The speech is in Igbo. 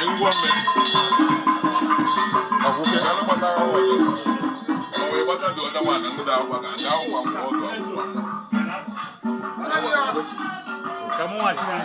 Egwugwọ mme. Ọgwụke. Ka anụ gbatara ọzọ. Ọ wee gbata dị ọda nwaanyị ndị akwụkwọ ka ndị akwụkwọ nkwụ ọdụ akwụkwọ. Ka mụ nwachi na.